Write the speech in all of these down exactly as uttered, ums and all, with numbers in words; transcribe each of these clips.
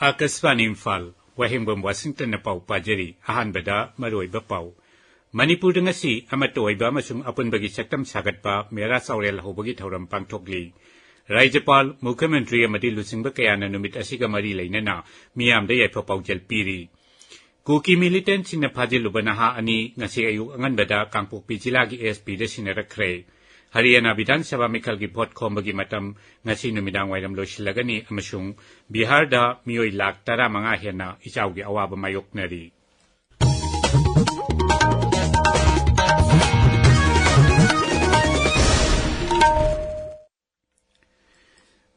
ꯑꯥꯀꯥꯁꯕꯥꯅꯤ ꯏꯝꯐꯥꯜ, ꯋꯥꯍꯦꯡꯕꯝ ꯋꯥꯁꯤꯡꯇꯟꯅ ꯄꯥꯎ ꯄꯥꯖꯔꯤ꯫ ꯑꯍꯥꯟꯕꯗ ꯃꯔꯨꯑꯣꯏꯕ ꯄꯥꯎ꯫ ꯃꯅꯤꯄꯨꯔꯗ ꯉꯁꯤ ꯑꯃꯠꯇ ꯑꯣꯏꯕ ꯑꯃꯁꯨꯡ ꯑꯄꯨꯟꯕꯒꯤ ꯁꯛꯇꯝ ꯁꯥꯒꯠꯄ ꯃꯦꯔꯥ ꯆꯥꯎꯔꯦꯜ ꯍꯧꯕꯒꯤ ꯊꯧꯔꯝ ꯄꯥꯡꯊꯣꯛꯂꯤ꯫ ꯔꯥꯖ꯭ꯌꯄꯥꯜ, ꯃꯨꯈ꯭ꯌ ꯃꯟꯇ꯭ꯔꯤ ꯑꯃꯗꯤ ꯂꯨꯆꯤꯡꯕ ꯀꯌꯥꯅ ꯅꯨꯃꯤꯠ ꯑꯁꯤꯒ ꯃꯔꯤ ꯂꯩꯅꯅ ꯃꯤꯌꯥꯝꯗ ꯌꯥꯏꯐ ꯄꯥꯎꯖꯦꯜ ꯄꯤꯔꯤ꯫ ꯀꯨꯀꯤ ꯃꯤꯂꯤꯇꯦꯟꯠꯁꯤꯡꯅ ꯐꯥꯖꯤꯜꯂꯨꯕ ꯅꯍꯥ ꯑꯅꯤ ꯉꯁꯤ ꯑꯌꯨꯛ ꯑꯉꯟꯕꯗ ꯀꯥꯡꯄꯣꯛꯄꯤ ꯖꯤꯂꯥꯒꯤ ꯑꯦꯁ ꯄꯤꯗ ꯁꯤꯟꯅꯔꯛꯈ꯭ꯔꯦ꯫ ꯍꯔꯤꯌꯥꯅꯥ ꯕꯤꯙꯥꯟ ꯁꯚꯥ ꯃꯤꯈꯜꯒꯤ ꯚꯣꯠ ꯈꯣꯝꯕꯒꯤ ꯃꯇꯝ ꯉꯁꯤ ꯅꯨꯃꯤꯗꯥꯡ ꯋꯥꯏꯔꯝ ꯂꯣꯏꯁꯤꯜꯂꯒꯅꯤ ꯑꯃꯁꯨꯡ ꯕꯤꯍꯥꯔꯗ ꯃꯤꯑꯣꯏ ꯂꯥꯈ ꯇꯔꯥꯃꯉꯥ ꯍꯦꯟꯅ ꯏꯆꯥꯎꯒꯤ ꯑꯋꯥꯕ ꯃꯥꯌꯣꯛꯅꯔꯤ꯫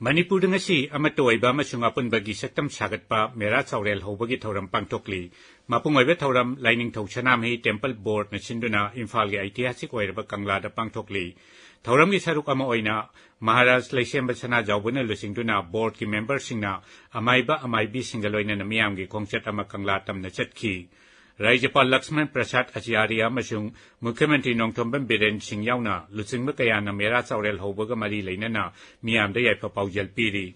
ꯃꯅꯤꯄꯨꯔꯗ ꯉꯁꯤ ꯑꯃꯠꯇ ꯑꯣꯏꯕ ꯑꯃꯁꯨꯡ ꯑꯄꯨꯟꯕꯒꯤ ꯁꯛꯇꯝ ꯁꯥꯒꯠꯄ ꯃꯦꯔꯥ ꯆꯥꯎꯔꯦꯜ ꯍꯧꯕꯒꯤ ꯊꯧꯔꯝ ꯄꯥꯡꯊꯣꯛꯂꯤ꯫ ꯃꯄꯨꯡ ꯑꯣꯏꯕ ꯊꯧꯔꯝ ꯂꯥꯏꯅꯤꯡꯊꯧ ꯁꯅꯥꯃꯍꯤ ꯇꯦꯝꯄꯜ ꯕꯣꯔꯗꯅ ꯁꯤꯟꯗꯨꯅ ꯏꯝꯐꯥꯜꯒꯤ ꯑꯩꯇꯤꯍꯥꯁꯤꯛ ꯑꯣꯏꯔꯕ ꯀꯪꯂꯥꯗ ꯄꯥꯡꯊꯣꯛꯂꯤ꯫ ꯊꯧꯔꯝꯒꯤ ꯁꯔꯨꯛ ꯑꯃ ꯑꯣꯏꯅ ꯃꯍꯥꯔꯥꯖ ꯂꯩꯁꯦꯝꯕ ꯁꯅꯥꯖꯥꯎꯕꯅ ꯂꯨꯆꯤꯡꯗꯨꯅ ꯕꯣꯔꯗꯀꯤ ꯃꯦꯝꯕꯔꯁꯤꯡꯅ ꯑꯃꯥꯏꯕ ꯑꯃꯥꯏꯕꯤꯁꯤꯡꯒ ꯂꯣꯏꯅꯅ ꯃꯤꯌꯥꯝꯒꯤ ꯈꯣꯡꯆꯠ ꯑꯃ ꯀꯪꯂꯥ ꯇꯝꯅ ꯆꯠꯈꯤ꯫ ꯔꯥꯖ꯭ꯌꯄꯥꯜ ꯂꯛꯁꯃꯟ ꯄ꯭ꯔꯁꯥꯗ ꯑꯆꯥꯔꯌ ꯑꯃꯁꯨꯡ ꯃꯨꯈ꯭ꯌ ꯃꯟꯇ꯭ꯔꯤ ꯅꯣꯡꯊꯣꯝꯕꯝ ꯕꯤꯔꯦꯟ ꯁꯤꯡ ꯌꯥꯎꯅ ꯂꯨꯆꯤꯡꯕ ꯀꯌꯥꯅ ꯃꯦꯔꯥ ꯆꯥꯎꯔꯦꯜ ꯍꯧꯕꯒ ꯃꯔꯤ ꯂꯩꯅꯅ ꯃꯤꯌꯥꯝꯗ ꯌꯥꯏꯐ ꯄꯥꯎꯖꯦꯜ ꯄꯤꯔꯤ꯫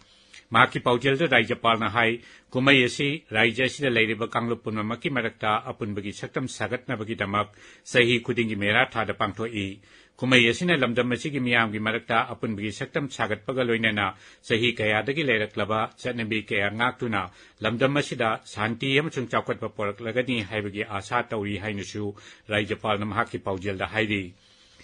ꯃꯍꯥꯛꯀꯤ ꯄꯥꯎꯖꯦꯜꯗ ꯔꯥꯖ꯭ꯌꯄꯥꯜꯅ ꯍꯥꯏ, ꯀꯨꯝꯍꯩ ꯑꯁꯤ ꯔꯥꯖ꯭ꯌ ꯑꯁꯤꯗ ꯂꯩꯔꯤꯕ ꯀꯥꯡꯂꯨꯞ ꯄꯨꯝꯅꯃꯛꯀꯤ ꯃꯔꯛꯇ ꯑꯄꯨꯟꯕꯒꯤ ꯁꯛꯇꯝ ꯁꯥꯒꯠꯅꯕꯒꯤꯗꯃꯛ ꯆꯍꯤ ꯈꯨꯗꯤꯡꯒꯤ ꯃꯦꯔꯥ ꯊꯥꯗ ꯄꯥꯡꯊꯣꯛꯏ꯫ ꯀꯨꯝꯍꯩ ꯑꯁꯤꯅ ꯂꯝꯗꯝ ꯑꯁꯤꯒꯤ ꯃꯤꯌꯥꯝꯒꯤ ꯃꯔꯛꯇ ꯑꯄꯨꯟꯕꯒꯤ ꯁꯛꯇꯝ ꯁꯥꯒꯠꯄꯒ ꯂꯣꯏꯅꯅ ꯆꯍꯤ ꯀꯌꯥꯗꯒꯤ ꯂꯩꯔꯛꯂꯕ ꯆꯠꯅꯕꯤ ꯀꯌꯥ ꯉꯥꯛꯇꯨꯅ ꯂꯝꯗꯝ ꯑꯁꯤꯗ ꯁꯥꯟꯇꯤ ꯑꯃꯁꯨꯡ ꯆꯥꯎꯈꯠꯄ ꯄꯨꯔꯛꯂꯒꯅꯤ ꯍꯥꯏꯕꯒꯤ ꯑꯥꯁꯥ ꯇꯧꯔꯤ ꯍꯥꯏꯅꯁꯨ ꯔꯥꯖ꯭ꯌꯄꯥꯜꯅ ꯃꯍꯥꯛꯀꯤ ꯄꯥꯎꯖꯦꯜꯗ ꯍꯥꯏꯔꯤ꯫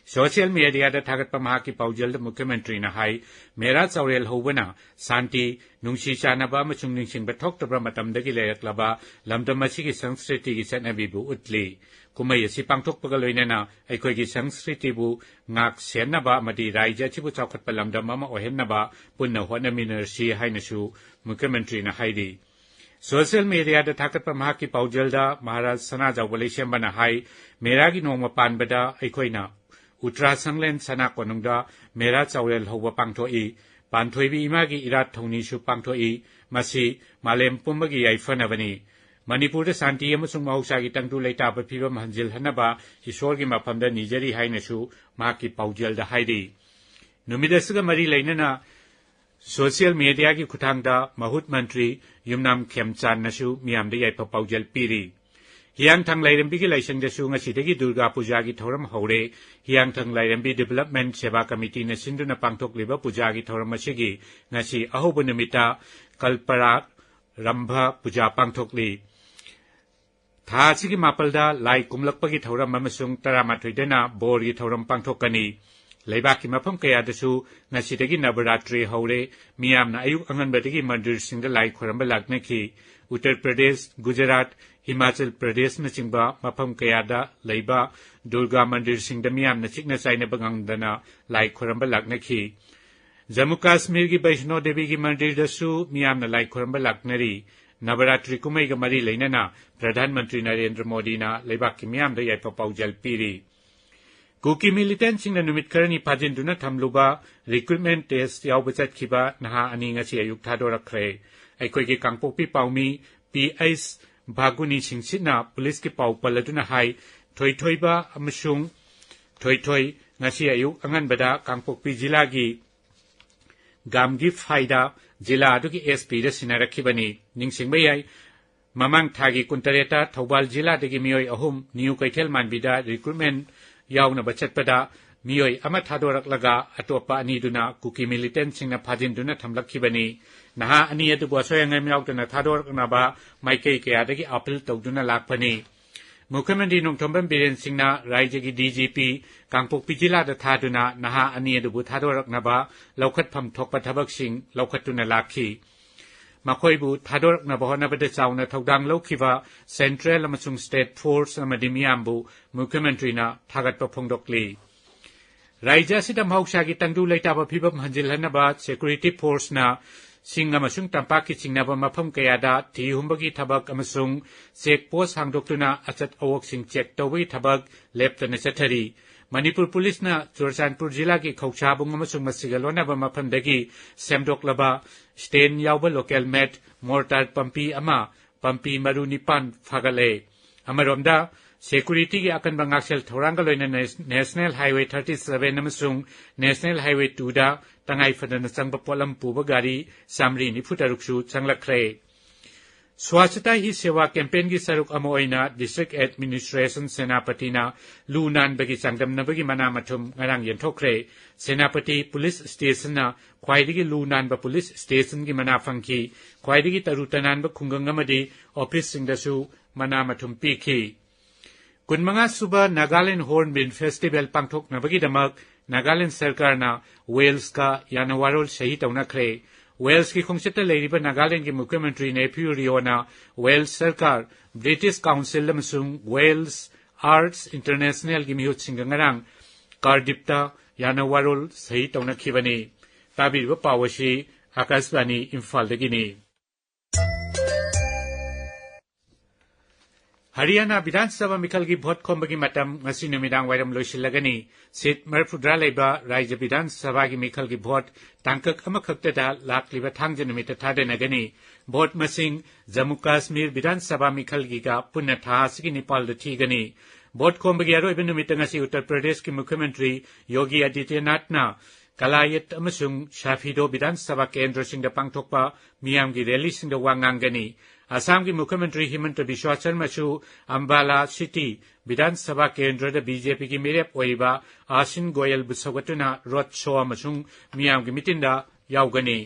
ꯁꯣꯁꯤꯌꯦꯜ ꯃꯦꯗꯤꯌꯥꯗ ꯊꯥꯒꯠꯄ ꯃꯍꯥꯛꯀꯤ ꯄꯥꯎꯖꯦꯜꯗ ꯃꯨꯈ꯭ꯌ ꯃꯟꯇ꯭ꯔꯤꯅ ꯍꯥꯏ, ꯃꯦꯔꯥ ꯆꯥꯎꯔꯦꯜ ꯍꯧꯕꯅ ꯁꯥꯟꯇꯤ, ꯅꯨꯡꯁꯤ ꯆꯥꯟꯅꯕ ꯑꯃꯁꯨꯡ ꯅꯤꯡꯁꯤꯡꯕ ꯊꯣꯛꯇꯕ ꯃꯇꯝꯗꯒꯤ ꯂꯩꯔꯛꯂꯕ ꯂꯝꯗꯝ ꯑꯁꯤꯒꯤ ꯁꯪꯁꯀ꯭ꯔꯤꯇꯤꯒꯤ ꯆꯠꯅꯕꯤꯕꯨ ꯎꯠꯂꯤ꯫ ꯀꯨꯝꯍꯩ ꯑꯁꯤ ꯄꯥꯡꯊꯣꯛꯄꯒ ꯂꯣꯏꯅꯅ ꯑꯩꯈꯣꯏꯒꯤ ꯁꯪꯁꯀ꯭ꯔꯤꯇꯤꯕꯨ ꯉꯥꯛ ꯁꯦꯟꯅꯕ ꯑꯃꯗꯤ ꯔꯥꯖ꯭ꯌ ꯑꯁꯤꯕꯨ ꯆꯥꯎꯈꯠꯄ ꯂꯝꯗꯝ ꯑꯃ ꯑꯣꯏꯍꯟꯅꯕ ꯄꯨꯟꯅ ꯍꯣꯠꯅꯃꯤꯟꯅꯔꯁꯤ ꯍꯥꯏꯅꯁꯨ ꯃꯨꯈ꯭ꯌ ꯃꯟꯇ꯭ꯔꯤꯅ ꯍꯥꯏꯔꯤ꯫ ꯁꯣꯁꯤꯌꯦꯜ ꯃꯦꯗꯤꯌꯥꯗ ꯊꯥꯒꯠꯄ ꯃꯍꯥꯛꯀꯤ ꯄꯥꯎꯖꯦꯜꯗ ꯃꯍꯥꯔꯥꯖ ꯁꯅꯥꯖꯥꯎꯕ ꯂꯩꯁꯦꯝꯕꯅ ꯍꯥꯏ, ꯃꯦꯔꯥꯒꯤ ꯅꯣꯡꯃ ꯄꯥꯟꯕꯗ ꯑꯩꯈꯣꯏꯅ ꯎꯇ꯭ꯔꯥꯁꯪꯂꯦꯟ ꯁꯅꯥ ꯀꯣꯅꯨꯡꯗ ꯃꯦꯔꯥ ꯆꯥꯎꯔꯦꯜ ꯍꯧꯕ ꯄꯥꯡꯊꯣꯛꯏ꯫ ꯄꯥꯟꯊꯣꯏꯕꯤ ꯏꯃꯥꯒꯤ ꯏꯔꯥꯠ ꯊꯧꯅꯤꯁꯨ ꯄꯥꯡꯊꯣꯛꯏ꯫ ꯃꯁꯤ ꯃꯥꯂꯦꯝ ꯄꯨꯝꯕꯒꯤ ꯌꯥꯏꯐꯅꯕꯅꯤ꯫ ꯃꯅꯤꯄꯨꯔꯗ ꯁꯥꯟꯇꯤ ꯑꯃꯁꯨꯡ ꯃꯍꯧꯁꯥꯒꯤ ꯇꯪꯗꯨ ꯂꯩꯇꯥꯕ ꯐꯤꯕꯝ ꯍꯟꯖꯤꯜꯍꯟꯅꯕ ꯏꯁꯣꯔꯒꯤ ꯃꯐꯝꯗ ꯅꯤꯖꯔꯤ ꯍꯥꯏꯅꯁꯨ ꯃꯍꯥꯛꯀꯤ ꯄꯥꯎꯖꯦꯜꯗ ꯍꯥꯏꯔꯤ꯫ ꯅꯨꯃꯤꯠ ꯑꯁꯤꯒ ꯃꯔꯤ ꯂꯩꯅꯅ ꯁꯣꯁꯤꯌꯦꯜ ꯃꯦꯗꯤꯌꯥꯒꯤ ꯈꯨꯠꯊꯥꯡꯗ ꯃꯍꯨꯠ ꯃꯟꯇ꯭ꯔꯤ ꯌꯨꯝꯅꯥꯝ ꯈꯦꯝꯆꯥꯟꯅꯁꯨ ꯃꯤꯌꯥꯝꯗ ꯌꯥꯏꯐ ꯄꯥꯎꯖꯦꯜ ꯄꯤꯔꯤ꯫ ꯍꯤꯌꯥꯡꯊꯥꯡ ꯂꯥꯏꯔꯦꯝꯕꯤꯒꯤ ꯂꯥꯏꯁꯪꯗꯁꯨ ꯉꯁꯤꯗꯒꯤ ꯗꯨꯔꯒꯥ ꯄꯨꯖꯥꯒꯤ ꯊꯧꯔꯝ ꯍꯧꯔꯦ꯫ ꯍꯤꯌꯥꯡꯊꯥꯡ ꯂꯥꯏꯔꯦꯝꯕꯤ ꯗꯤꯕꯦꯂꯞꯃꯦꯟ ꯁꯦꯕꯥ ꯀꯃꯤꯇꯤꯅ ꯁꯤꯟꯗꯨꯅ ꯄꯥꯡꯊꯣꯛꯂꯤꯕ ꯄꯨꯖꯥꯒꯤ ꯊꯧꯔꯝ ꯑꯁꯤꯒꯤ ꯉꯁꯤ ꯑꯍꯧꯕ ꯅꯨꯃꯤꯠꯇ ꯀꯜꯄꯔꯥ ꯔꯝꯚ ꯄꯨꯖꯥ ꯄꯥꯡꯊꯣꯛꯂꯤ꯫ ꯊꯥ ꯑꯁꯤꯒꯤ ꯃꯥꯄꯜꯗ ꯂꯥꯏ ꯀꯨꯝꯂꯛꯄꯒꯤ ꯊꯧꯔꯝ ꯑꯃꯁꯨꯡ ꯇꯔꯥꯃꯥꯊꯣꯏꯗꯅ ꯕꯣꯔꯒꯤ ꯊꯧꯔꯝ ꯄꯥꯡꯊꯣꯛꯀꯅꯤ꯫ ꯂꯩꯕꯥꯛꯀꯤ ꯃꯐꯝ ꯀꯌꯥꯗꯁꯨ ꯉꯁꯤꯗꯒꯤ ꯅꯕꯔꯥꯇ꯭ꯔꯤ ꯍꯧꯔꯦ꯫ ꯃꯤꯌꯥꯝꯅ ꯑꯌꯨꯛ ꯑꯉꯟꯕꯗꯒꯤ ꯃꯟꯗꯤꯔꯁꯤꯡꯗ ꯂꯥꯏ ꯈꯣꯏꯔꯝꯕ ꯂꯥꯛꯅꯈꯤ꯫ ꯎꯠꯇꯔ ꯄ꯭ꯔꯗꯦꯁ, ꯒꯨꯖꯔꯥꯠ, ꯍꯤꯃꯥꯆꯜ ꯄ꯭ꯔꯗꯦꯁꯅꯆꯤꯡꯕ ꯃꯐꯝ ꯀꯌꯥꯗ ꯂꯩꯕ ꯗꯨꯔꯒꯥ ꯃꯟꯗꯤꯔꯁꯤꯡꯗ ꯃꯤꯌꯥꯝꯅ ꯆꯤꯛꯅ ꯆꯥꯏꯅꯕ ꯉꯝꯗꯅ ꯂꯥꯏ ꯈꯣꯏꯔꯝꯕ ꯂꯥꯛꯅꯈꯤ꯫ ꯖꯝꯃꯨ ꯀꯥꯁꯃꯤꯔꯒꯤ ꯕꯩꯁꯅꯣ ꯗꯦꯕꯤꯒꯤ ꯃꯟꯗꯤꯔꯗꯁꯨ ꯃꯤꯌꯥꯝꯅ ꯂꯥꯏ ꯈꯣꯏꯔꯝꯕ ꯂꯥꯛꯅꯔꯤ꯫ ꯅꯕꯔꯥꯇ꯭ꯔꯤ ꯀꯨꯝꯍꯩꯒ ꯃꯔꯤ ꯂꯩꯅꯅ ꯄ꯭ꯔꯙꯥꯟ ꯃꯟꯇ꯭ꯔꯤ ꯅꯔꯦꯟꯗ꯭ꯔ ꯃꯣꯗꯤꯅ ꯂꯩꯕꯥꯛꯀꯤ ꯃꯤꯌꯥꯝꯗ ꯌꯥꯏꯐ ꯄꯥꯎꯖꯦꯜ ꯄꯤꯔꯤ꯫ ꯀꯨꯀꯤ ꯃꯤꯂꯤꯇꯦꯟꯁꯤꯡꯅ ꯅꯨꯃꯤꯠ ꯈꯔꯅꯤ ꯐꯥꯖꯤꯟꯗꯨꯅ ꯊꯝꯂꯨꯕ ꯔꯤꯀ꯭ꯔꯨꯠꯃꯦꯟ ꯇꯦꯁ ꯌꯥꯎꯕ ꯆꯠꯈꯤꯕ ꯅꯍꯥ ꯑꯅꯤ ꯉꯁꯤ ꯑꯌꯨꯛ ꯊꯥꯗꯣꯔꯛꯈ꯭ꯔꯦ꯫ ꯑꯩꯈꯣꯏꯒꯤ ꯀꯥꯡꯄꯣꯛꯄꯤ ꯄꯥꯎꯃꯤ ꯄꯤ ꯑꯩꯆ ꯚꯥꯒꯨꯅꯤ ꯁꯤꯡꯁꯤꯠꯅ ꯄꯨꯂꯤꯁꯀꯤ ꯄꯥꯎ ꯄꯜꯂꯗꯨꯅ ꯍꯥꯏ, ꯊꯣꯏꯊꯣꯏꯕ ꯑꯃꯁꯨꯡ ꯊꯣꯏꯊꯣꯏ ꯉꯁꯤ ꯑꯌꯨꯛ ꯑꯉꯟꯕꯗ ꯀꯥꯡꯄꯣꯛꯄꯤ ꯖꯤꯂꯥꯒꯤ ꯒꯥꯝꯒꯤꯐ ꯍꯥꯏꯗ ꯖꯤꯂꯥ ꯑꯗꯨꯒꯤ ꯑꯦꯁ ꯄꯤꯗ ꯁꯤꯟꯅꯔꯛꯈꯤꯕꯅꯤ꯫ ꯅꯤꯡꯁꯤꯡꯕ ꯌꯥꯏ, ꯃꯃꯥꯡ ꯊꯥꯒꯤ ꯀꯨꯟꯇꯔꯦꯠꯇ ꯊꯧꯕꯥꯜ ꯖꯤꯂꯥꯗꯒꯤ ꯃꯤꯑꯣꯏ ꯑꯍꯨꯝ ꯅ꯭ꯌꯨ ꯀꯩꯊꯦꯜ ꯃꯥꯟꯕꯤꯗ ꯔꯤꯀ꯭ꯔꯨꯠꯃꯦꯟ ꯌꯥꯎꯅꯕ ꯆꯠꯄꯗ ꯃꯤꯑꯣꯏ ꯑꯃ ꯊꯥꯗꯣꯔꯛꯂꯒ ꯑꯇꯣꯞꯄ ꯑꯅꯤꯗꯨꯅ ꯀꯨꯀꯤ ꯃꯤꯂꯤꯇꯦꯟꯁꯤꯡꯅ ꯐꯥꯖꯤꯟꯗꯨꯅ ꯊꯝꯂꯛꯈꯤꯕꯅꯤ꯫ ꯅꯍꯥ ꯑꯅꯤ ꯑꯗꯨꯕꯨ ꯑꯁꯣꯏ ꯑꯉꯥꯝ ꯌꯥꯎꯗꯅ ꯊꯥꯗꯣꯔꯛꯅꯕ ꯃꯥꯏꯀꯩ ꯀꯌꯥꯗꯒꯤ ꯑꯥꯄꯤꯜ ꯇꯧꯗꯨꯅ ꯂꯥꯛꯄꯅꯤ꯫ ꯃꯨꯈ꯭ꯌ ꯃꯟꯇ꯭ꯔꯤ ꯅꯣꯡꯊꯣꯝꯕꯝ ꯕꯤꯔꯦꯟ ꯁꯤꯡꯅ ꯔꯥꯖ꯭ꯌꯒꯤ ꯗꯤ ꯖꯤ ꯄꯤ ꯀꯥꯡꯄꯣꯛꯄꯤ ꯖꯤꯂꯥꯗ ꯊꯥꯗꯨꯅ ꯅꯍꯥ ꯑꯅꯤ ꯑꯗꯨꯕꯨ ꯊꯥꯗꯣꯔꯛꯅꯕ ꯂꯧꯈꯠꯐꯝ ꯊꯣꯛꯄ ꯊꯕꯛꯁꯤꯡ ꯂꯧꯈꯠꯇꯨꯅ ꯂꯥꯛꯈꯤ꯫ ꯃꯈꯣꯏꯕꯨ ꯊꯥꯗꯣꯔꯛꯅꯕ ꯍꯣꯠꯅꯕꯗ ꯆꯥꯎꯅ ꯊꯧꯗꯥꯡ ꯂꯧꯈꯤꯕ ꯁꯦꯟꯇ꯭ꯔꯦꯜ ꯑꯃꯁꯨꯡ ꯁ꯭ꯇꯦꯠ ꯐꯣꯔꯁ ꯑꯃꯗꯤ ꯃꯤꯌꯥꯝꯕꯨ ꯃꯨꯈ꯭ꯌ ꯃꯟꯇ꯭ꯔꯤꯅ ꯊꯥꯒꯠꯄ ꯐꯣꯡꯗꯣꯛꯂꯤ꯫ ꯔꯥꯖ꯭ꯌ ꯑꯁꯤꯗ ꯃꯍꯧꯁꯥꯒꯤ ꯇꯪꯗꯨ ꯂꯩꯇꯥꯕ ꯐꯤꯕꯝ ꯍꯟꯖꯤꯜꯍꯟꯅꯕ ꯁꯦꯀ꯭ꯌꯨꯔꯤꯇꯤ ꯐꯣꯔꯁꯅ ꯆꯤꯡ ꯑꯃꯁꯨꯡ ꯇꯝꯄꯥꯛꯀꯤ ꯆꯤꯡꯅꯕ ꯃꯐꯝ ꯀꯌꯥꯗ ꯊꯤ ꯍꯨꯝꯕꯒꯤ ꯊꯕꯛ ꯑꯃꯁꯨꯡ ꯆꯦꯛ ꯄꯣꯁ ꯍꯥꯡꯗꯣꯛꯇꯨꯅ ꯑꯆꯠ ꯑꯋꯣꯛꯁꯤꯡ ꯆꯦꯛ ꯇꯧꯕꯒꯤ ꯊꯕꯛ ꯂꯦꯞꯇꯅ ꯆꯠꯊꯔꯤ꯫ ꯃꯅꯤꯄꯨꯔ ꯄꯨꯂꯤꯁꯅ ꯆꯨꯔꯆꯥꯟꯄꯨꯔ ꯖꯤꯂꯥꯒꯤ ꯈꯧꯁꯥꯕꯨꯡ ꯑꯃꯁꯨꯡ ꯃꯁꯤꯒ ꯂꯣꯟꯅꯕ ꯃꯐꯝꯗꯒꯤ ꯁꯦꯝꯗꯣꯛꯂꯕ ꯁ꯭ꯇꯦꯟ ꯌꯥꯎꯕ ꯂꯣꯀꯦꯜ ꯃꯦꯠ ꯃꯣꯔꯇꯥꯔ ꯄꯝꯄꯤ ꯑꯃ, ꯄꯝꯄꯤ ꯃꯔꯨ ꯅꯤꯄꯥꯟ ꯐꯥꯒꯠꯂꯦ꯫ ꯑꯃꯔꯣꯝꯗ, ꯁꯦꯀꯨꯔꯤꯇꯤꯒꯤ ꯑꯀꯟꯕ ꯉꯥꯛꯁꯦꯜ ꯊꯧꯔꯥꯡꯒ ꯂꯣꯏꯅꯅ S-, national highway thirty seven ꯑꯃꯁꯨꯡ ꯅꯦꯁꯅꯦꯜ ꯍꯥꯏꯋꯦ twoꯗ ꯇꯉꯥꯏ ꯐꯗꯅ ꯆꯪꯕ ꯄꯣꯠꯂꯝ ꯄꯨꯕ ꯒꯥꯔꯤ ꯆꯥꯃꯔꯤ ꯅꯤꯐꯨ ꯇꯔꯨꯛꯁꯨ ꯆꯪꯂꯛꯈ꯭ꯔꯦ꯫ ꯁ꯭ꯋꯥꯆꯇꯥ ꯍꯤ ꯁꯦꯋꯥ ꯀꯦꯝꯄꯦꯟꯒꯤ ꯁꯔꯨꯛ ꯑꯃ ꯑꯣꯏꯅ ꯗꯤꯁꯇ꯭ꯔꯤꯛ ꯑꯦꯗꯃꯤꯅꯤꯁꯇ꯭ꯔꯦꯁꯟ ꯁꯦꯅꯥꯄꯇꯤꯅ ꯂꯨ ꯅꯥꯟꯕꯒꯤ ꯆꯥꯡꯗꯝꯅꯕꯒꯤ ꯃꯅꯥ ꯃꯊꯨꯝ ꯉꯔꯥꯡ ꯌꯦꯟꯊꯣꯛꯈ꯭ꯔꯦ꯫ ꯁꯦꯅꯥꯄꯇꯤ ꯄꯨꯂꯤꯁ ꯁ꯭ꯇꯦꯁꯟꯅ ꯈ꯭ꯋꯥꯏꯗꯒꯤ ꯂꯨ ꯅꯥꯟꯕ ꯄꯨꯂꯤꯁ ꯁ꯭ꯇꯦꯁꯟꯒꯤ ꯃꯅꯥ ꯐꯪꯈꯤ꯫ ꯈ꯭ꯋꯥꯏꯗꯒꯤ ꯇꯔꯨ ꯇꯅꯥꯟꯕ ꯈꯨꯡꯒꯪ ꯑꯃꯗꯤ ꯑꯣꯐꯤꯁꯁꯤꯡꯗꯁꯨ ꯃꯅꯥ ꯃꯊꯨꯝ ꯄꯤꯈꯤ꯫ ꯀꯨꯟꯃꯉꯥ ꯁꯨꯕ ꯅꯥꯒꯥꯂꯦꯟ ꯍꯣꯔꯟꯕꯤꯜ ꯐꯦꯁꯇꯤꯚꯦꯜ ꯄꯥꯡꯊꯣꯛꯅꯕꯒꯤꯗꯃꯛ ꯅꯥꯒꯥꯂꯦꯟ ꯁꯔꯀꯥꯔꯅ ꯋꯦꯜꯁꯀ ꯌꯥꯅꯋꯥꯔꯣꯜ ꯁꯍꯤ ꯇꯧꯅꯈ꯭ꯔꯦ꯫ ꯋꯦꯜꯁꯀꯤ ꯈꯣꯡꯆꯠꯇ ꯂꯩꯔꯤꯕ ꯅꯥꯒꯥꯂꯦꯟꯒꯤ ꯃꯨꯈ꯭ꯌ ꯃꯟꯇ꯭ꯔꯤ ꯅꯦꯐ꯭ꯌꯨ ꯔꯤꯑꯣꯅ ꯋꯦꯜꯁ ꯁꯔꯀꯥꯔ, ꯕ꯭ꯔꯤꯇꯤꯁ ꯀꯥꯎꯟꯁꯤꯜ ꯑꯃꯁꯨꯡ ꯋꯦꯜꯁ ꯑꯥꯔꯠꯁ ꯏꯟꯇꯔꯅꯦꯁꯅꯦꯜꯒꯤ ꯃꯤꯍꯨꯠꯁꯤꯡꯒ ꯉꯔꯥꯡ ꯀꯥꯔꯗꯤꯞꯇ ꯌꯥꯅꯋꯥꯔꯣꯜ ꯁꯍꯤ ꯇꯧꯅꯈꯤꯕꯅꯤ꯫ ꯇꯥꯕꯤꯔꯤꯕ ꯄꯥꯎ ꯑꯁꯤ ꯑꯥꯀꯥꯁꯕꯥꯅꯤ ꯏꯝꯐꯥꯜꯗꯒꯤꯅꯤ꯫ ꯍꯔꯤꯌꯥꯅꯥ ꯕꯤꯙꯥꯟ ꯁꯚꯥ ꯃꯤꯈꯜꯒꯤ ꯚꯣꯠ ꯈꯣꯝꯕꯒꯤ ꯃꯇꯝ ꯉꯁꯤ ꯅꯨꯃꯤꯗꯥꯡ ꯋꯥꯏꯔꯝ ꯂꯣꯏꯁꯤꯜꯂꯒꯅꯤ꯫ ꯁꯤꯠ ꯃꯔꯤꯐꯨꯇꯔꯥ ꯂꯩꯕ ꯔꯥꯖ꯭ꯌ ꯕꯤꯙꯥꯟ ꯁꯚꯥꯒꯤ ꯃꯤꯈꯜꯒꯤ ꯚꯣꯠ ꯇꯥꯡꯀꯛ ꯑꯃꯈꯛꯇꯗ ꯂꯥꯛꯂꯤꯕ ꯊꯥꯡꯖ ꯅꯨꯃꯤꯠꯇ ꯊꯥꯗꯅꯒꯅꯤ꯫ ꯚꯣꯠ ꯃꯁꯤꯡ ꯖꯝꯃꯨ ꯀꯥꯁꯃꯤꯔ ꯕꯤꯙꯥꯟ ꯁꯚꯥ ꯃꯤꯈꯜꯒꯤꯒ ꯄꯨꯟꯅ ꯊꯥ ꯑꯁꯤꯒꯤ ꯅꯤꯄꯥꯜꯗ ꯊꯤꯒꯅꯤ꯫ ꯚꯣꯠ ꯈꯣꯝꯕꯒꯤ ꯑꯔꯣꯏꯕ ꯅꯨꯃꯤꯠꯇ ꯉꯁꯤ ꯎꯠꯇꯔ ꯄ꯭ꯔꯗꯦꯁꯀꯤ ꯃꯨꯈ꯭ꯌ ꯃꯟꯇ꯭ꯔꯤ ꯌꯣꯒꯤ ꯑꯥꯗꯤꯇ꯭ꯌꯅꯥꯊꯅ ꯀꯂꯥꯌꯠ ꯑꯃꯁꯨꯡ ꯁꯥꯐꯤꯗꯣ ꯕꯤꯙꯥꯟ ꯁꯚꯥ ꯀꯦꯟꯗ꯭ꯔꯁꯤꯡꯗ ꯄꯥꯡꯊꯣꯛꯄ ꯃꯤꯌꯥꯝꯒꯤ ꯔꯦꯂꯤꯁꯤꯡꯗ ꯋꯥ ꯉꯥꯡꯒꯅꯤ꯫ ꯑꯁꯥꯝꯒꯤ ꯃꯨꯈ꯭ꯌ ꯃꯟꯇ꯭ꯔꯤ ꯍꯤꯃꯟꯇ ꯕꯤꯁ꯭ꯋꯥ ꯁꯔꯃꯁꯨ ꯑꯝꯕꯥꯂꯥ ꯁꯤꯇꯤ ꯕꯤꯙꯥꯟ ꯁꯚꯥ ꯀꯦꯟꯗ꯭ꯔꯗ ꯕꯤ ꯖꯦ ꯄꯤꯒꯤ ꯃꯤꯔꯦꯞ ꯑꯣꯏꯔꯤꯕ ꯑꯥꯁꯤꯟ ꯒꯣꯌꯜꯕꯨ ꯁꯧꯒꯠꯇꯨꯅ ꯔꯣꯗ ꯁꯣ ꯑꯃꯁꯨꯡ ꯃꯤꯌꯥꯝꯒꯤ ꯃꯤꯇꯤꯟꯗ ꯌꯥꯎꯒꯅꯤ꯫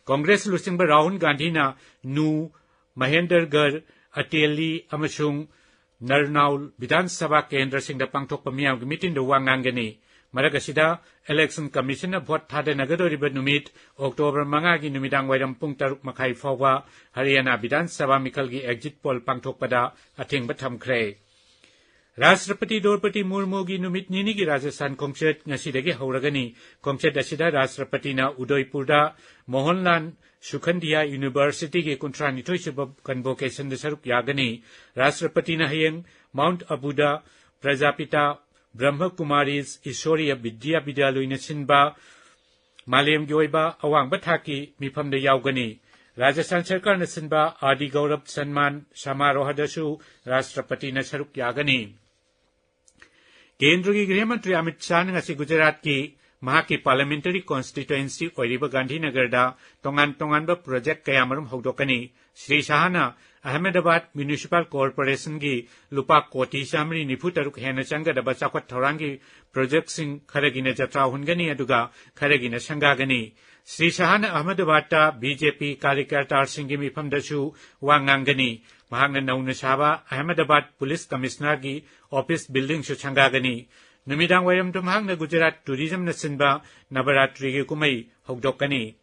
ꯀꯣꯡꯒ꯭ꯔꯦꯁ ꯂꯨꯆꯤꯡꯕ ꯔꯥꯍꯨꯜ ꯒꯥꯟꯙꯤꯅ ꯅꯨ, ꯃꯍꯦꯟꯗꯔꯒꯔ, ꯑꯇꯦꯂꯤ ꯑꯃꯁꯨꯡ ꯅꯔꯅꯥꯎꯜ ꯕꯤꯙꯥꯟ ꯁꯚꯥ ꯀꯦꯟꯗ꯭ꯔꯁꯤꯡꯗ ꯄꯥꯡꯊꯣꯛꯄ ꯃꯤꯌꯥꯝꯒꯤ ꯃꯤꯇꯤꯟꯗ ꯋꯥ ꯉꯥꯡꯒꯅꯤ꯫ ꯃꯔꯛ ꯑꯁꯤꯗ, ꯏꯂꯦꯛꯁꯟ ꯀꯃꯤꯁꯟꯅ ꯚꯣꯠ ꯊꯥꯗꯅꯒꯗꯧꯔꯤꯕ ꯅꯨꯃꯤꯠ ꯑꯣꯛꯇꯣꯕꯔ ꯃꯉꯥꯒꯤ ꯅꯨꯃꯤꯗꯥꯡ ꯋꯥꯏꯔꯝ ꯄꯨꯡ ꯇꯔꯨꯛ ꯃꯈꯥꯏ ꯐꯥꯎꯕ ꯍꯔꯤꯌꯥꯅꯥ ꯕꯤꯙꯥꯟ ꯁꯚꯥ ꯃꯤꯈꯜꯒꯤ ꯑꯦꯛꯖꯤꯠ ꯄꯣꯜ ꯄꯥꯡꯊꯣꯛꯄꯗ ꯑꯊꯤꯡꯕ ꯊꯝꯈ꯭ꯔꯦ꯫ ꯔꯥꯁꯇ꯭ꯔꯄꯇꯤ ꯗ꯭ꯔꯧꯄꯗꯤ ꯃꯨꯔꯃꯨꯒꯤ ꯅꯨꯃꯤꯠ ꯅꯤꯅꯤꯒꯤ ꯔꯥꯖꯁꯊꯥꯟ ꯈꯣꯡꯆꯠ ꯉꯁꯤꯗꯒꯤ ꯍꯧꯔꯒꯅꯤ꯫ ꯈꯣꯡꯆꯠ ꯑꯁꯤꯗ ꯔꯥꯁꯇ꯭ꯔꯄꯇꯤꯅ ꯎꯗꯣꯏꯄꯨꯔꯗ ꯃꯣꯍꯟꯂꯥꯜ ꯁꯨꯈꯟꯗꯤꯌꯥ ꯌꯨꯅꯤꯚꯔꯁꯤꯇꯤꯒꯤ ꯀꯨꯟꯊ꯭ꯔꯥꯅꯤꯊꯣꯏ ꯁꯨꯕ ꯀꯟꯚꯣꯀꯦꯁꯟꯗ ꯁꯔꯨꯛ ꯌꯥꯒꯅꯤ꯫ ꯔꯥꯁꯇ꯭ꯔꯄꯇꯤꯅ ꯍꯌꯦꯡ ꯃꯥꯎꯟꯠ ꯑꯕꯨꯗ ꯄ꯭ꯔꯖꯥꯄꯤꯇꯥ ꯕ꯭ꯔꯍ꯭ꯃ ꯀꯨꯃꯥꯔꯤꯁ ꯏꯁꯣꯔꯤꯌ ꯕꯤꯗ꯭ꯌꯥ ꯕꯤꯗ꯭ꯌꯥꯂꯣꯏꯅ ꯁꯤꯟꯕ ꯃꯥꯂꯦꯝꯒꯤ ꯑꯣꯏꯕ ꯑꯋꯥꯡꯕ ꯊꯥꯛꯀꯤ ꯃꯤꯐꯝꯗ ꯌꯥꯎꯒꯅꯤ꯫ ꯔꯥꯖꯁꯊꯥꯟ ꯁꯔꯀꯥꯔꯅ ꯁꯤꯟꯕ ꯑꯥꯔ ꯗꯤ ꯒꯧꯔꯕ ꯁꯟꯃꯥꯟ ꯁꯃꯥꯔꯣꯍꯗꯁꯨ ꯔꯥꯁꯇ꯭ꯔꯄꯇꯤꯅ ꯁꯔꯨꯛ ꯌꯥꯒꯅꯤ꯫ ꯀꯦꯟꯗ꯭ꯔꯒꯤ ꯒ꯭ꯔꯤꯍ ꯃꯟꯇ꯭ꯔꯤ ꯑꯃꯤꯠ ꯁꯥꯍꯅ ꯉꯁꯤ ꯒꯨꯖꯔꯥꯠꯀꯤ ꯃꯍꯥꯛꯀꯤ ꯄꯥꯔꯂꯤꯌꯥꯃꯦꯟꯇꯔꯤ ꯀꯣꯟꯁꯇꯤꯇ꯭ꯋꯦꯟꯁꯤ ꯑꯣꯏꯔꯤꯕ ꯒꯥꯟꯙꯤꯅꯒꯔꯗ ꯇꯣꯉꯥꯟ ꯇꯣꯉꯥꯟꯕ ꯄ꯭ꯔꯣꯖꯦꯛ ꯀꯌꯥꯃꯔꯨꯝ ꯍꯧꯗꯣꯛꯀꯅꯤ꯫ ꯁ꯭ꯔꯤ ꯁꯥꯍꯅ ꯑꯍꯃꯦꯗꯥꯕꯥꯗ ꯃ꯭ꯌꯨꯅꯤꯁꯤꯄꯥꯜ ꯀꯣꯔꯄꯣꯔꯦꯁꯟꯒꯤ ꯂꯨꯄꯥ ꯀꯣꯇꯤ ꯆꯥꯃꯔꯤ ꯅꯤꯐꯨ ꯇꯔꯨꯛ ꯍꯦꯟꯅ ꯆꯪꯒꯗꯕ ꯆꯥꯎꯈꯠ ꯊꯧꯔꯥꯡꯒꯤ ꯄ꯭ꯔꯣꯖꯦꯛꯁꯤꯡ ꯈꯔꯒꯤꯅ ꯖꯇ꯭ꯔꯥ ꯍꯨꯟꯒꯅꯤ, ꯑꯗꯨꯒ ꯈꯔꯒꯤꯅ ꯁꯪꯒꯥꯒꯅꯤ꯫ ꯁ꯭ꯔꯤ ꯁꯥꯍꯅ ꯑꯍꯃꯦꯗꯥꯕꯥꯗꯇ ꯕꯤ ꯖꯦ ꯄꯤ ꯀꯥꯔꯤꯀꯔꯇꯥꯁꯤꯡꯒꯤ ꯃꯤꯐꯝꯗꯁꯨ ꯋꯥ ꯉꯥꯡꯒꯅꯤ꯫ ꯃꯍꯥꯛꯅ ꯅꯧꯅ ꯁꯥꯕ ꯑꯍꯃꯦꯗꯥꯕꯥꯗ ꯄꯨꯂꯤꯁ ꯀꯃꯤꯁꯅꯔꯒꯤ ꯑꯣꯐꯤꯁ ꯕꯤꯜꯗꯤꯡꯁꯨ ꯁꯪꯒꯥꯒꯅꯤ꯫ ꯅꯨꯃꯤꯗꯥꯡ ꯋꯥꯏꯔꯝꯗ ꯃꯍꯥꯛꯅ ꯒꯨꯖꯔꯥꯠ ꯇꯨꯔꯤꯖꯝꯅ ꯁꯤꯟꯕ ꯅꯕꯔꯥꯇ꯭ꯔꯤꯒꯤ ꯀꯨꯝꯍꯩ ꯍꯧꯗꯣꯛꯀꯅꯤ꯫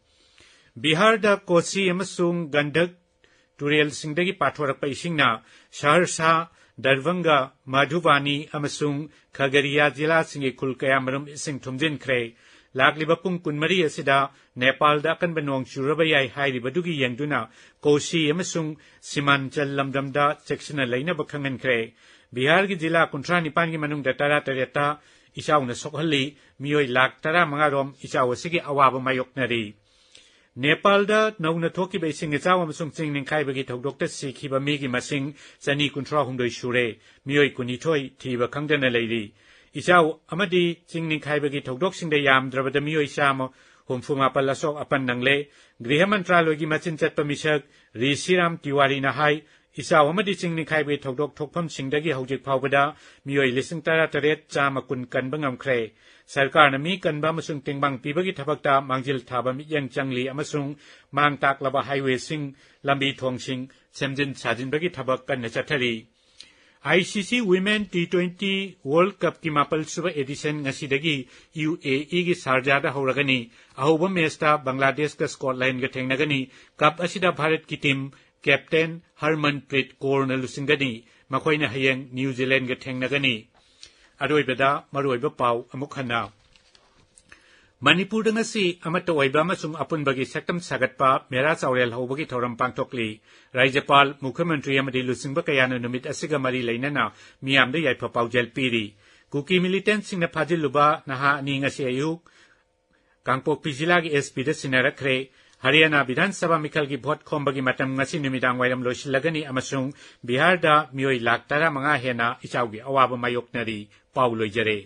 ꯕꯤꯍꯥꯔꯗ ꯀꯣꯁꯤ ꯑꯃꯁꯨꯡ ꯒꯟꯙꯛ ꯇꯨꯔꯦꯜꯁꯤꯡꯗꯒꯤ ꯄꯥꯊꯣꯔꯛꯄ ꯏꯁꯤꯡꯅ ꯁꯍꯔꯁꯥ, ꯗꯔꯚꯪꯒ, ꯃꯙꯨꯕꯥꯅꯤ ꯑꯃꯁꯨꯡ ꯈꯒꯔꯤꯌꯥ ꯖꯤꯂꯥꯁꯤꯡꯒꯤ ꯈꯨꯜ ꯀꯌꯥꯃꯔꯨꯝ ꯏꯁꯤꯡ ꯊꯨꯝꯖꯤꯟꯈ꯭ꯔꯦ꯫ ꯂꯥꯛꯂꯤꯕ ꯄꯨꯡ ꯀꯨꯟꯃꯔꯤ ꯑꯁꯤꯗ ꯅꯦꯄꯥꯜꯗ ꯑꯀꯟꯕ ꯅꯣꯡ ꯆꯨꯔꯕ ꯌꯥꯏ ꯍꯥꯏꯔꯤꯕꯗꯨꯒꯤ ꯌꯦꯡꯗꯨꯅ ꯀꯣꯁꯤ ꯑꯃꯁꯨꯡ ꯁꯤꯃꯥꯟꯆꯜ ꯂꯝꯗꯝꯗ ꯆꯦꯛꯁꯤꯟꯅ ꯂꯩꯅꯕ ꯈꯪꯍꯟꯈ꯭ꯔꯦ꯫ ꯕꯤꯍꯥꯔꯒꯤ ꯖꯤꯂꯥ ꯀꯨꯟꯊ꯭ꯔꯥ ꯅꯤꯄꯥꯟꯒꯤ ꯃꯅꯨꯡꯗ ꯇꯔꯥ ꯇꯔꯦꯠꯇ ꯏꯆꯥꯎꯅ ꯁꯣꯛꯍꯜꯂꯤ, ꯃꯤꯑꯣꯏ ꯂꯥꯈ ꯇꯔꯥꯃꯉꯥ ꯔꯣꯝ ꯏꯆꯥꯎ ꯑꯁꯤꯒꯤ ꯑꯋꯥꯕ ꯃꯥꯌꯣꯛꯅꯔꯤ꯫ ꯅꯦꯄꯥꯜꯗ ꯅꯧꯅ ꯊꯣꯛꯈꯤꯕ ꯏꯁꯤꯡ ꯏꯆꯥꯎ ꯑꯃꯁꯨꯡ ꯆꯤꯡ ꯅꯤꯡꯈꯥꯏꯕꯒꯤ ꯊꯧꯗꯣꯛꯇ ꯁꯤꯈꯤꯕ ꯃꯤꯒꯤ ꯃꯁꯤꯡ ꯆꯅꯤ ꯀꯨꯟꯊ꯭ꯔꯥ ꯍꯨꯝꯗꯣꯏ ꯁꯨꯔꯦ꯫ ꯃꯤꯑꯣꯏ ꯀꯨꯟꯅꯤꯊꯣꯏ ꯊꯤꯕ ꯈꯪꯗꯅ ꯂꯩꯔꯤ꯫ ꯏꯆꯥꯎ ꯑꯃꯗꯤ ꯆꯤꯡ ꯅꯤꯡꯈꯥꯏꯕꯒꯤ ꯊꯧꯗꯣꯛꯁꯤꯡꯗ ꯌꯥꯝꯗ꯭ꯔꯕꯗ ꯃꯤꯑꯣꯏ ꯆꯥꯝꯃ ꯍꯨꯝꯐꯨ ꯃꯥꯄꯜ ꯑꯁꯣꯛ ꯑꯄꯟ ꯅꯪꯂꯦ꯫ ꯒ꯭ꯔꯤꯍ ꯃꯟꯇ꯭ꯔꯥꯂꯣꯏꯒꯤ ꯃꯆꯤꯟ ꯆꯠꯄ ꯃꯤꯁꯛ ꯔꯤꯁꯤꯔꯥꯝ ꯇꯤꯋꯥꯔꯤꯅ ꯍꯥꯏ, ꯏꯆꯥꯎ ꯑꯃꯗꯤ ꯆꯤꯡ ꯅꯤꯡꯈꯥꯏꯕꯒꯤ ꯊꯧꯗꯣꯛ ꯊꯣꯛꯐꯝꯁꯤꯡꯗꯒꯤ ꯍꯧꯖꯤꯛ ꯐꯥꯎꯕꯗ ꯃꯤꯑꯣꯏ ꯂꯤꯁꯤꯡ ꯇꯔꯥ ꯇꯔꯦꯠ ꯆꯥꯝꯃ ꯀꯨꯟ ꯀꯟꯕ ꯉꯝꯈ꯭ꯔꯦ꯫ ꯁꯔꯀꯥꯔꯅ ꯃꯤ ꯀꯟꯕ ꯑꯃꯁꯨꯡ ꯇꯦꯡꯕꯥꯡ ꯄꯤꯕꯒꯤ ꯊꯕꯛꯇ ꯃꯥꯡꯖꯤꯜ ꯊꯥꯕ ꯃꯤꯠꯌꯦꯡ ꯆꯪꯂꯤ ꯑꯃꯁꯨꯡ ꯃꯥꯡ ꯇꯥꯛꯂꯕ ꯍꯥꯏꯋꯦꯁꯤꯡ, ꯂꯝꯕꯤ ꯊꯣꯡꯁꯤꯡ ꯁꯦꯝꯖꯤꯟ ꯁꯥꯖꯤꯟꯕꯒꯤ ꯊꯕꯛ ꯀꯟꯅ ꯆꯠꯊꯔꯤ꯫ ꯑꯥꯏ ꯁꯤ ꯁꯤ Women T twenty World Cupꯀꯤ ꯃꯥꯄꯜ ꯁꯨꯕ ꯑꯦꯗꯤꯁꯟ ꯉꯁꯤꯗꯒꯤ ꯌꯨ ꯑꯦ ꯏꯒꯤ ꯁꯥꯔꯖꯥꯗ ꯍꯧꯔꯒꯅꯤ꯫ ꯑꯍꯧꯕ ꯃꯦꯆꯇ ꯕꯪꯒ꯭ꯂꯥꯗꯦꯁꯀ ꯁ꯭ꯀꯣꯠꯂꯦꯟꯒ ꯊꯦꯡꯅꯒꯅꯤ꯫ ꯀꯞ ꯑꯁꯤꯗ ꯚꯥꯔꯠꯀꯤ ꯇꯤꯝ ꯀꯦꯞꯇꯦꯟ ꯍꯔꯃꯟꯄ꯭ꯔꯤꯠ ꯀꯣꯔꯅ ꯂꯨꯆꯤꯡꯒꯅꯤ꯫ ꯃꯈꯣꯏꯅ ꯍꯌꯦꯡ ꯅ꯭ꯌꯨ ꯖꯤꯂꯦꯟꯒ ꯊꯦꯡꯅꯒꯅꯤ꯫ ꯑꯔꯣꯏꯕꯗ ꯃꯔꯨꯑꯣꯏꯕ ꯄꯥꯎ ꯑꯃꯨꯛ ꯍꯟꯅ꯫ ꯃꯅꯤꯄꯨꯔꯗ ꯉꯁꯤ ꯑꯃꯠꯇ ꯑꯣꯏꯕ ꯑꯃꯁꯨꯡ ꯑꯄꯨꯟꯕꯒꯤ ꯁꯛꯇꯝ ꯁꯥꯒꯠꯄ ꯃꯦꯔꯥ ꯆꯥꯎꯔꯦꯜ ꯍꯧꯕꯒꯤ ꯊꯧꯔꯝ ꯄꯥꯡꯊꯣꯛꯂꯤ꯫ ꯔꯥꯖ꯭ꯌꯄꯥꯜ, ꯃꯨꯈ꯭ꯌꯃꯟꯇ꯭ꯔꯤ ꯑꯃꯗꯤ ꯂꯨꯆꯤꯡꯕ ꯀꯌꯥꯅ ꯅꯨꯃꯤꯠ ꯑꯁꯤꯒ ꯃꯔꯤ ꯂꯩꯅꯅ ꯃꯤꯌꯥꯝꯗ ꯌꯥꯏꯐ ꯄꯥꯎꯖꯦꯜ ꯄꯤꯔꯤ꯫ ꯀꯨꯀꯤ ꯃꯤꯂꯤꯇꯦꯟꯠꯁꯤꯡꯅ ꯐꯥꯖꯤꯜꯂꯨꯕ ꯅꯍꯥ ꯑꯅꯤ ꯉꯁꯤ ꯑꯌꯨꯛ ꯀꯥꯡꯄꯣꯛꯄꯤ ꯖꯤꯂꯥꯒꯤ ꯑꯦꯁ ꯄꯤꯗ ꯁꯤꯟꯅꯔꯛꯈ꯭ꯔꯦ꯫ ꯍꯔꯤꯌꯥꯅꯥ ꯕꯤꯙꯥꯟ ꯁꯚꯥ ꯃꯤꯈꯜꯒꯤ ꯚꯣꯠ ꯈꯣꯝꯕꯒꯤ ꯃꯇꯝ ꯉꯁꯤ ꯅꯨꯃꯤꯗꯥꯡ ꯋꯥꯏꯔꯝ ꯂꯣꯏꯁꯤꯜꯂꯒꯅꯤ ꯑꯃꯁꯨꯡ ꯕꯤꯍꯥꯔꯗ ꯃꯤꯑꯣꯏ ꯂꯥꯈ ꯇꯔꯥꯃꯉꯥ ꯍꯦꯟꯅ ꯏꯆꯥꯎꯒꯤ ꯑꯋꯥꯕ ꯃꯥꯌꯣꯛꯅꯔꯤ꯫ ꯄꯥꯎ ꯂꯣꯏꯖꯔꯦ꯫